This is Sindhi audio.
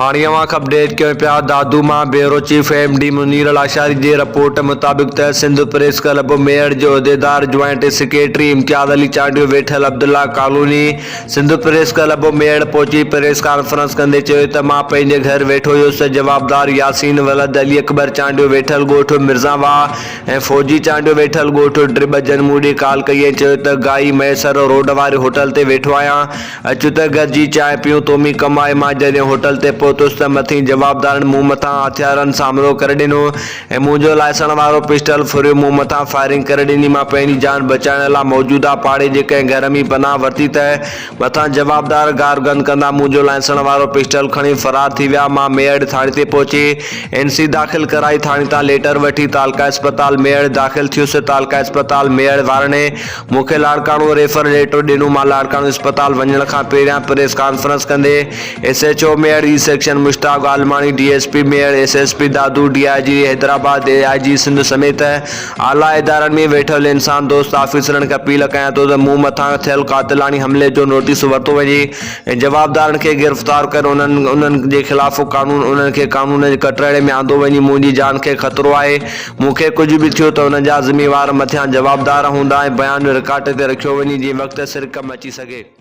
هاڻي اوهان کي اپڊيٽ ڪيون پيا دادو مان bureau chief M D Munir Lashari جي رپورٽ مطابق ته سنڌ پريس ڪلب ميهڙ جي عهديدار جوائنٽ سيڪريٽري امتياز علي چانڊيو ويٺل Abdullah colony Sindh press club Mehar پهچي پريس ڪانفرنس ڪندي چيو ته مان پنهنجي گهر ويٺو هيس ته جوابدار ياسين ولد علي اڪبر چانڊيو ويٺل ڳوٺ مرزا واهه ۽ فوجي چانڊيو ويٺل ڳوٺ ڊرٻ جن مون ڏي ڪال ڪئي ۽ چيو ته گائي مهيسر روڊ واري هوٽل تي ويٺو آهيان اچ ته گڏجي چانهه پيئون، تو ۾ ڪم آهي. مان جڏهن هوٽل تي پهتس ته مٿين جوابدارن مون مٿان هٿيارن سان حملو ڪري ڏنو ۽ منهنجو لائسڻ وارو پسٽل ڦريو مون مٿان فائرنگ ڪري ڏني. مان پنهنجي جان بچائڻ لاء موجوده پاڙي جي ڪنهن گهر ۾ پناهه ورتي ته مٿان جوابدار گارگند ڪندا منهنجو لائسڻ وارو پسٽل کڻي فرار ٿي ويا. مان ميهڙ ٿاڻي تي پهچي اين سي داخل ڪرائي ٿاڻي تان ليٽر وٺي تعلقه اسپتال ميهڙ داخل ٿيس. تعلقه اسپتال ميهڙ وارن مون کي لاڙڪاڻو ريفر ليٽر ڏنو، مان لاڙڪاڻو اسپتال وڃڻ کان پهريان پريس ڪانفرنس ڪندي S H O Mehar, A section Mushtaq Almani, D S P Mehar, S S P Dadu, D I G Hyderabad, A I G Sindh سميت اعليٰ ادارن ۾ ويٺل انسان دوست آفيسرن کي اپيل ڪيان ٿو ته مون مٿان ٿيل قاتلاڻي حملي جو نوٽيس ورتو وڃي ۽ جوابدارن کي گرفتار ڪري انهن انهن جي خلاف قانون انهن کي قانون جي ڪٽهڙي ۾ آندو وڃي منهنجي جان کي خطرو آهي مون کي ڪجهه به ٿيو ته ان جا ذميوار مٿيان جوابدار هوندا ۽ بيان رڪارڊ تي رکيو وڃي جيئن وقت سر ڪم اچي سگهي.